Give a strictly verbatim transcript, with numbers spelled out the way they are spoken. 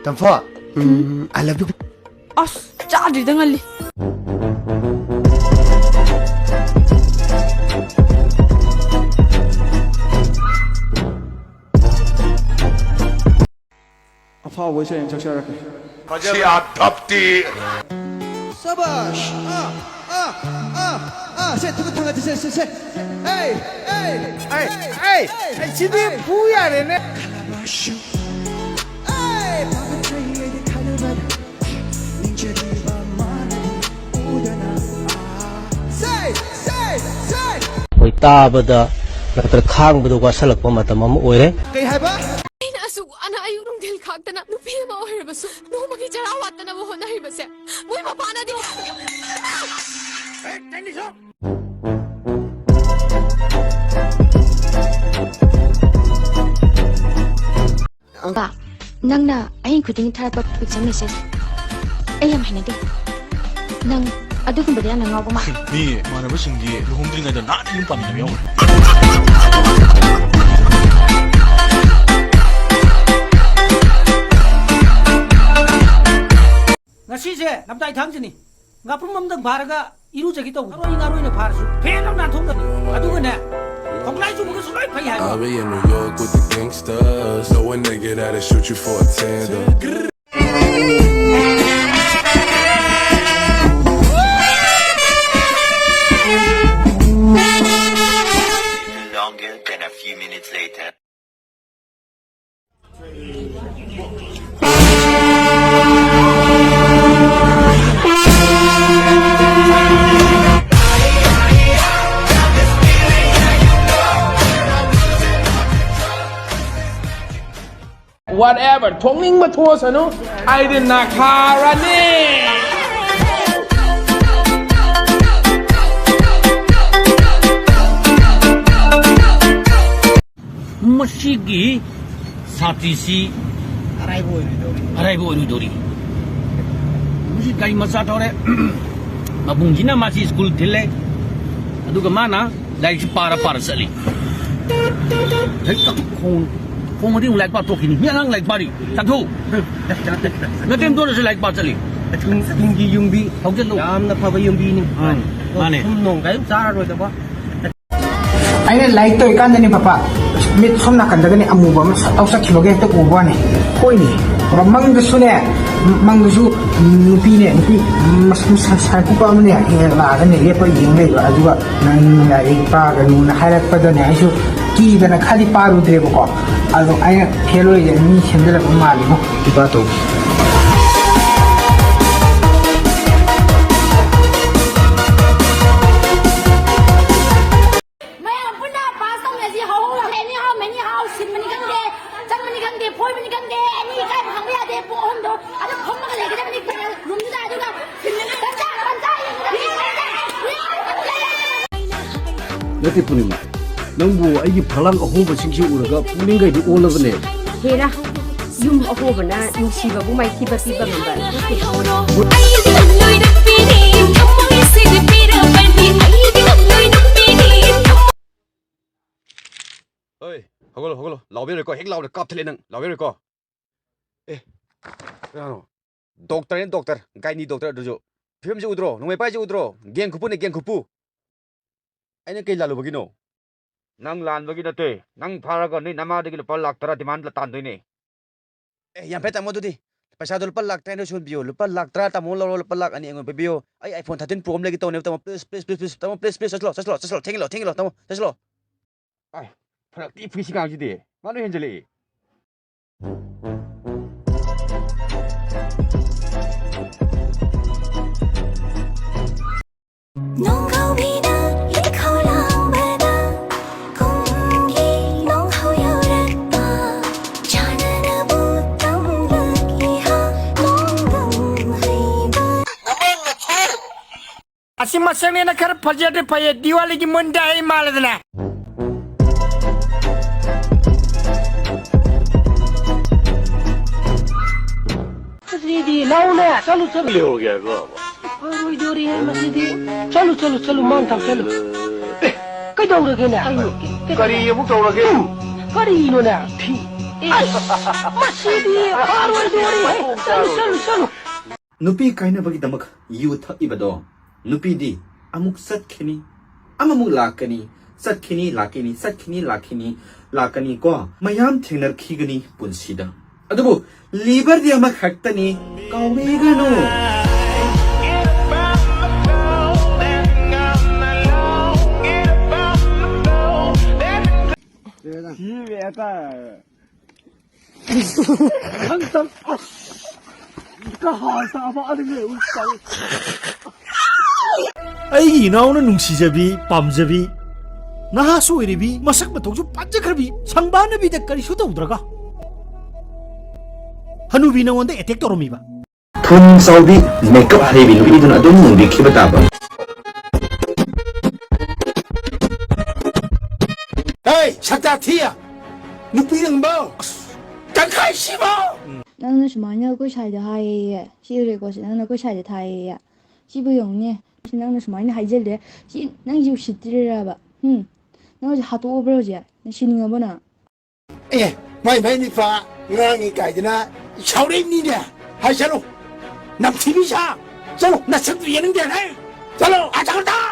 ꯇꯝꯐꯣ, um, I love you. ꯑꯁ, ꯆꯥꯗ꯭ꯔꯤꯗ ꯉꯜꯂꯤ꯫ ꯑꯐꯥꯎꯕ ꯏꯁꯩ ꯑꯃ ꯁꯛꯆꯔꯛꯀꯦ꯫ ꯁꯤ ꯑꯥ ꯙꯞꯇꯤ꯫ ꯁꯕꯥꯁ! ꯑꯥ, ꯑꯥ, ꯑꯥ, ꯑꯥ, ꯁꯦ, ꯊꯨꯒ ꯊꯥꯡꯒꯠꯁꯦ, ꯁꯦ, ꯁꯦ, ꯁꯦ꯫ ꯑꯦ, ꯑꯦ, ꯑꯦ, ꯑꯦ, ꯑꯦ, ꯁꯤꯗꯤ ꯐꯨ ꯌꯥꯔꯦꯅꯦ꯫ ꯑꯩꯈꯣꯏ ꯇꯥꯕꯗ ꯅꯠꯇ꯭ꯔꯒ ꯈꯥꯡꯕꯗ ꯋꯥꯁꯜꯂꯛꯄ ꯃꯇꯝ ꯑꯃ ꯑꯣꯏꯔꯦ꯫ ꯀꯩ ꯍꯥꯏꯕ? ꯑꯩꯅ ꯑꯁꯨꯛ ꯋꯥꯅ ꯑꯌꯨꯛ ꯅꯨꯡꯊꯤꯜ ꯈꯥꯛꯇꯅ ꯅꯨꯄꯤ ꯑꯃ ꯑꯣꯏꯔꯕꯁꯨ ꯅꯣꯡꯃꯒꯤ ꯆꯔꯥ ꯋꯥꯠꯇꯅꯕ ꯍꯣꯠꯅꯔꯤꯕꯁꯦ ꯃꯣꯏ ꯃꯄꯥꯅꯗꯤ ꯅꯪꯅ ꯑꯍꯤꯡ ꯈꯨꯗꯤꯡꯒꯤ ꯊꯥꯔꯛꯄ picture message ꯑꯩ ꯌꯥꯝ ꯍꯩꯅꯗꯦ꯫ ꯅꯪ ꯑꯗꯨꯒꯨꯝꯕꯗ ꯌꯥꯝꯅ ꯉꯥꯎꯕ ꯃꯥꯜꯂꯦ꯫ ꯃꯤ ꯏꯃꯥꯟꯅꯕꯁꯤꯡꯗꯤ ꯂꯨꯍꯣꯡꯗ꯭ꯔꯤꯉꯩꯗ ꯅꯥꯟꯅ ꯌꯨꯝ ꯄꯥꯟꯅꯕ ꯌꯥꯎꯈ꯭ꯔꯦ꯫ ꯉꯁꯤꯁꯦ ꯂꯝꯇꯥꯏ ꯊꯥꯡꯖꯅꯤ꯫ ꯉꯥꯄ꯭ꯔꯨꯝ ꯑꯃꯗꯪ ꯐꯥꯔꯒ ꯏꯔꯨꯖꯒꯦ ꯇꯧꯕ꯫ ꯉꯥꯔꯣꯏ, ꯉꯥꯔꯣꯏꯅ ꯐꯥꯔꯁꯨ ꯐꯦꯟ ꯑꯃ ꯅꯥꯟꯊꯣꯛꯅꯕ꯫ ꯑꯗꯨꯒꯅꯦ, ꯈꯣꯡꯒ꯭ꯔꯥꯏ ꯆꯨꯕꯒꯁꯨ ꯂꯣꯏ ꯐꯩ ꯍꯥꯏꯕ꯫ I'll be in New York with the gangsters. Know a nigga that'll shoot you for a tender. Longer than a few minutes later. Whatever, ꯊꯣꯛꯅꯤꯡꯕ ꯊꯣꯛꯑꯁꯅꯨ, ꯑꯩꯗꯤ ꯅꯥꯈꯥꯔꯅꯤ꯫ ꯃꯁꯤꯒꯤ ꯁꯥꯇꯤꯁꯤ ꯑꯔꯥꯏꯕ ꯑꯣꯏꯔꯣꯏꯗꯧꯔꯤ꯫ ꯑꯔꯥꯏꯕ ꯑꯣꯏꯔꯣꯏꯗꯧꯔꯤ꯫ ꯃꯁꯤ ꯒꯥꯔꯤ ꯃꯆꯥ ꯊꯧꯔꯦ꯫ ꯃꯕꯨꯡꯁꯤꯅ ꯃꯥꯁꯤ ꯁ꯭ꯀꯨꯜ ꯊꯤꯜꯂꯦ꯫ ꯑꯗꯨꯒ ꯃꯥꯅ ꯂꯥꯏꯔꯤꯛꯁꯤ ꯄꯥꯔ ꯄꯥꯔ ꯆꯠꯂꯤ꯫ ꯍꯦꯛꯇ ꯈꯣꯡ ꯈꯣꯡꯉꯗꯤ ꯑꯃꯨꯛ ꯂꯥꯏꯔꯤꯛ ꯄꯥ ꯇꯣꯛꯈꯤꯅꯤ꯫ ꯃꯤ ꯑꯉꯥꯡ ꯂꯥꯏꯔꯤꯛ ꯄꯥꯔꯤ꯫ ꯆꯠꯊꯣꯛꯎ꯫ ꯅꯆꯤꯟ ꯇꯣꯟꯅꯁꯨ ꯂꯥꯏꯔꯤꯛ ꯄꯥ ꯆꯠꯂꯤ꯫ ꯇꯨꯡꯒꯤ ꯌꯨꯝꯕꯤ ꯍꯧꯖꯤꯜꯂꯨ꯫ ꯌꯥꯝꯅ ꯐꯕ ꯌꯨꯝꯕꯤꯅꯤ꯫ ꯎꯝ, ꯑꯗꯣ ꯃꯥꯅꯦ꯫ ꯁꯨꯝ ꯅꯣꯡ ꯀꯔꯤꯝ ꯆꯥꯔꯔꯣꯏꯗꯕ꯫ ꯑꯩꯅ ꯂꯥꯏꯔꯤꯛ ꯇꯧꯔꯤꯀꯥꯟꯗꯅꯦ ꯄꯄꯥ, ꯃꯤꯠ ꯁꯣꯝ ꯅꯥꯀꯟꯗꯒꯅꯦ ꯑꯃꯨꯕ ꯑꯃ ꯁꯠ ꯂꯥꯎ ꯆꯠꯈꯤꯕꯒ ꯍꯦꯛꯇ ꯎꯕ ꯋꯥꯅꯤ꯫ ꯍꯣꯏꯅꯦ, ꯃꯪꯗꯁꯨꯅꯦ, ꯃꯪꯗꯁꯨ ꯅꯨꯄꯤꯅꯦ, ꯅꯨꯄꯤ ꯃꯁꯝ ꯁꯥꯡ ꯁꯥꯡ ꯀꯨꯞꯄ ꯑꯃꯅꯦ ꯍꯦꯛ ꯂꯥꯛꯑꯒꯅꯦ ꯂꯦꯞꯄ ꯌꯦꯡ ꯂꯩꯕ꯫ ꯑꯗꯨꯒ "ꯅꯪ ꯂꯥꯏꯔꯤꯛ ꯄꯥꯒꯅꯨꯅ" ꯍꯥꯏꯔꯛꯄꯗꯅꯦ ꯑꯩꯁꯨ ꯀꯤꯗꯅ ꯈꯔꯗꯤ ꯄꯥꯔꯨꯗ꯭ꯔꯦꯕꯀꯣ꯫ ꯑꯗꯣ ꯑꯩꯅ ꯐꯦꯜ ꯑꯣꯏꯔꯤꯁꯦ ꯃꯤ ꯁꯦꯝꯖꯤꯜꯂꯛꯄ ꯃꯥꯜꯂꯤꯉꯣ꯫ ꯏꯄꯥ ꯇꯧ꯫ ꯃꯌꯥꯝ ꯄꯨꯟꯅ ꯄꯥꯁ ꯇꯧꯅꯁꯤ꯫ ꯍꯧꯍꯧ, ꯑꯦꯅꯤ ꯍꯥꯎ, ꯃꯦꯅꯤ ꯍꯥꯎ, ꯁꯤꯟꯕꯅꯤ ꯈꯪꯗꯦ, ꯆꯪꯕꯅꯤ ꯈꯪꯗꯦ, ꯐꯣꯏꯕꯅꯤ ꯈꯪꯗꯦ, ꯑꯦꯅꯤ ꯏꯀꯥꯏꯕ ꯈꯪꯕ ꯌꯥꯗꯦ꯫ ꯄꯨꯡ ꯑꯍꯨꯝꯗꯣ ꯑꯗꯨꯝ ꯐꯝꯃꯒ ꯂꯩꯒꯗꯕꯅꯤ ꯔꯨꯝꯗꯨꯗ꯫ ꯑꯗꯨꯒ ꯁꯤꯟꯕꯅꯤ ꯈꯪꯗꯦ, ꯄꯟꯆꯥ ꯌꯦꯡꯒꯗꯕꯅꯤ ꯈꯪꯗꯦ꯫ ꯅꯠꯇꯦ ꯄꯨꯔꯅꯤꯃꯥ, ꯅꯪꯕꯨ ꯑꯩꯒꯤ ꯐꯛꯂꯥꯡ ꯑꯍꯣꯕꯁꯤꯡꯁꯤ ꯎꯔꯒ ꯄꯨꯛꯅꯤꯡ ꯀꯩꯗꯤ ꯑꯣꯜꯂꯕꯅꯦ꯫ ꯍꯦꯔꯥ, ꯌꯨꯝ ꯑꯍꯣꯕꯅ ꯅꯨꯡꯁꯤꯕꯕꯨ ꯃꯥꯏꯊꯤꯕ ꯄꯤꯕ ꯉꯝꯕ ꯅꯠꯇꯦ꯫ ꯑꯩꯗꯤ ꯂꯝꯂꯣꯏꯔꯛꯄꯤꯅꯤ, ꯊꯃꯣꯏꯁꯤꯗ ꯄꯤꯔꯕꯅꯤ, ꯑꯩꯗꯤ ꯂꯝꯂꯣꯏꯔꯛꯄꯤꯅꯤ, ꯊꯃꯣꯏ- ꯍꯣꯏ, ꯍꯧꯒꯠꯂꯣ, ꯍꯧꯒꯠꯂꯣ, ꯂꯥꯎꯕꯤꯔꯣꯏꯀꯣ, ꯍꯦꯛ ꯂꯥꯎꯕꯗ ꯀꯥꯞꯊꯠꯂꯦ ꯅꯪ, ꯂꯥꯎꯕꯤꯔꯣꯏꯀꯣ꯫ ꯑꯦ, ꯀꯅꯥꯅꯣ? ꯗꯣꯛꯇꯔꯅꯦ, ꯗꯣꯛꯇꯔ, ꯒꯥꯏꯅꯤ ꯗꯣꯛꯇꯔ꯫ ꯑꯗꯨꯁꯨ ꯐꯤꯕꯝꯁꯤ ꯎꯗ꯭ꯔꯣ? ꯅꯣꯡꯃꯩ ꯄꯥꯏꯁꯤ ꯎꯗ꯭ꯔꯣ? ꯒꯦꯡ ꯈꯨꯄꯨꯅꯦ, ꯒꯦꯡ ꯈꯨꯄꯨ꯫ ꯑꯩꯅ ꯀꯩ ꯂꯥꯜꯂꯨꯕꯒꯤꯅꯣ? ꯅꯪ ꯂꯥꯟꯕꯒꯤ ꯅꯠꯇꯦ꯫ ꯅꯪ ꯐꯥꯔꯒ ꯅꯣꯏ ꯅꯃꯥꯗꯒꯤ ꯂꯨꯄꯥ ꯂꯥꯛ ꯇꯔꯥ ꯗꯤꯃꯥꯟ ꯇꯥꯟꯗꯣꯏꯅꯦ꯫ ꯑꯦ, ꯌꯥꯝ ꯐꯩ ꯇꯥꯃꯣ, ꯑꯗꯨꯗꯤ ꯄꯩꯁꯥꯗꯣ ꯂꯨꯄꯥ ꯂꯥꯛ ꯇꯔꯥ ꯁꯨꯍꯟꯕꯤꯌꯣ꯫ ꯂꯨꯄꯥ ꯂꯥꯛ ꯇꯔꯥ ꯇꯥꯃꯣ ꯂꯧꯔꯣ, ꯂꯨꯄꯥ ꯂꯥꯛ ꯑꯅꯤ ꯑꯩꯉꯣꯟꯗ ꯄꯤꯕꯤꯌꯣ꯫ ꯑꯩ iPhone thirteen Pro ꯑꯃ ꯂꯩꯒꯦ ꯇꯧꯅꯦꯕ ꯇꯥꯃꯣ, please, please, please, please, ꯇꯥꯃꯣ, please, please, ꯆꯠꯁꯤꯜꯂꯣ, ꯆꯠꯁꯤꯜꯂꯣ, ꯆꯠꯁꯤꯜꯂꯣ, ꯊꯦꯡꯖꯤꯜꯂꯣ, ꯊꯦꯡꯖꯤꯜꯂꯣ, ꯇꯥꯃꯣ, ꯆꯠꯁꯤꯜꯂꯣ꯫ ꯑꯥꯏ, ꯐꯔꯛꯇꯤ ꯐꯨꯏꯁꯤ ꯀꯥꯡꯁꯤꯗꯤ꯫ ꯃꯥ ꯂꯣꯏ ꯍꯦꯟꯖꯜꯂꯛꯏ꯫ ꯅꯣꯡꯍꯧꯕꯤꯅ ꯂꯩꯈꯣꯜ ꯂꯥꯡꯕꯗ ꯀꯨꯝꯒꯤ ꯅꯣꯡꯍꯧ ꯌꯧꯔꯛꯄ ꯆꯥꯅꯅꯕ ꯇꯝꯂꯛꯂꯤ ꯍꯥ ꯅꯣꯡꯗꯝ ꯍꯩꯕ꯫ ꯑꯁꯤ ꯃꯁꯛꯅꯦꯅ ꯈꯔ ꯐꯖꯗ꯭ꯔꯦ, ꯐꯩꯌꯦ, ꯗꯤꯋꯥꯂꯤꯒꯤ ꯃꯨꯟꯗ ꯑꯩ ꯃꯥꯜꯂꯗꯅ꯫ ꯃꯁꯤꯗꯤ ꯂꯧꯅꯦ꯫ ꯆꯠꯂꯨ, ꯆꯠꯂꯨ꯫ ꯂꯩꯍꯧꯔꯒꯦ ꯍꯥꯏꯕ꯭ꯔꯣ? ꯑꯣꯏꯔꯣꯏꯗꯣꯔꯤꯍꯦ ꯃꯁꯤꯗꯤ꯫ ꯆꯠꯂꯨ, ꯆꯠꯂꯨ, ꯆꯠꯂꯨ, ꯃꯥꯡ ꯊꯥꯎ ꯆꯠꯂꯨ꯫ ꯑꯦ, ꯀꯩꯗꯧꯔꯒꯦꯅꯦ? ꯀꯔꯤ ꯑꯃꯨꯛ ꯇꯧꯔꯒꯦ? ꯀꯔꯤꯅꯣꯅꯦ? ꯐꯤ꯫ ꯑꯁ, ꯃꯁꯤꯗꯤ ꯐꯥꯔꯣꯏꯗꯣꯔꯤ꯫ ꯆꯠꯂꯨ, ꯆꯠꯂꯨ, ꯆꯠꯂꯨ꯫ ꯅꯨꯄꯤ ꯀꯥꯏꯅꯕꯒꯤꯗꯃꯛ ꯌꯨ ꯊꯛꯏꯕꯗꯣ, ꯅꯨꯄꯤꯗꯤ ꯑꯃꯨꯛ ꯆꯠꯈꯤꯅꯤ, ꯑꯃꯃꯨꯛ ꯂꯥꯛꯀꯅꯤ, ꯆꯠꯈꯤꯅꯤ, ꯂꯥꯛꯈꯤꯅꯤ, ꯆꯠꯈꯤꯅꯤ, ꯂꯥꯛꯈꯤꯅꯤ, ꯂꯥꯛꯀꯅꯤ ꯀꯣ꯫ ꯃꯌꯥꯝ ꯊꯦꯡꯅꯔꯛꯈꯤꯒꯅꯤ ꯄꯨꯟꯁꯤꯗ꯫ ꯑꯗꯨꯕꯨ ꯂꯤꯚꯔꯗꯤ ꯑꯃꯈꯛꯇꯅꯤ, ꯀꯥꯎꯕꯤꯒꯅꯨ꯫ ꯑꯩꯒꯤ ꯏꯅꯥꯎꯅ ꯅꯨꯡꯁꯤꯖꯕꯤ, ꯄꯥꯝꯖꯕꯤ, ꯅꯍꯥꯁꯨ ꯑꯣꯏꯔꯤꯕꯤ, ꯃꯁꯛ ꯃꯇꯧꯁꯨ ꯐꯖꯈ꯭ꯔꯕꯤ, ꯁꯪꯕꯥꯅꯕꯤꯗ ꯀꯔꯤꯁꯨ ꯇꯧꯗ꯭ꯔꯒ ꯍꯅꯨꯕꯤ ꯅꯉꯣꯟꯗ ꯑꯦꯇꯦꯛ ꯇꯧꯔꯝꯃꯤꯕ꯫ ꯊꯨꯝ ꯆꯥꯎꯕꯤ, ꯃꯦꯀꯞ ꯍꯩꯕꯤ ꯅꯨꯄꯤꯗꯨꯅ ꯑꯗꯨꯝ ꯃꯨꯕꯤꯈꯤꯕ ꯇꯥꯕ꯫ ꯍꯦ, ꯁꯛꯇꯥ ꯊꯤ! ꯅꯨꯄꯤ ꯅꯪꯕꯣ! ꯑꯁ, ꯇꯪꯈꯥꯏ ꯁꯤꯕꯣ! ꯅꯪꯅ ꯁꯨꯃꯥꯏꯅ ꯑꯩꯈꯣꯏ ꯁꯥꯏꯗ ꯍꯥꯏꯌꯦꯌꯦ꯫ ꯁꯤ ꯔꯦꯀꯣꯔꯠꯁꯦ ꯅꯪꯅ ꯑꯩꯈꯣꯏ ꯁꯥꯏꯗ ꯊꯥꯏꯌꯦꯌꯦ꯫ ꯁꯤꯕꯨ ꯌꯦꯡꯉꯨꯅꯦ꯫ ꯁꯤ ꯅꯪꯅ ꯁꯨꯃꯥꯏꯅ ꯍꯥꯏꯖꯜꯂꯦ꯫ ꯁꯤ ꯅꯪꯁꯦ ꯎꯁꯤꯠꯇ꯭ꯔꯤꯔꯕ? ꯍꯨꯝ? ꯅꯪ ꯍꯧꯖꯤꯛ ꯍꯥꯠꯇꯣꯛꯑꯕ꯭ꯔꯣ ꯍꯧꯖꯤꯛ? ꯅꯪ ꯁꯤꯅꯤꯡꯉꯕꯣ ꯅꯪ? ꯑꯦ, ꯃꯥꯏ ꯃꯥꯏ ꯅꯨꯄꯥ ꯉꯥꯡꯉꯤ ꯀꯥꯏꯗꯅ ꯁꯥꯎꯔꯛꯏꯕꯅꯤꯅꯦ꯫ ꯍꯥꯏ ꯆꯠꯂꯣ꯫ ꯅꯝꯊꯤꯕꯤ ꯁꯥ꯫ ꯆꯠꯂꯣ, ꯅꯁꯛꯇꯨ ꯌꯦꯡꯅꯤꯡꯗꯦ ꯍꯦ꯫ ꯆꯠꯂꯣ, ꯑꯥ ꯆꯠꯈ꯭ꯔꯣ꯫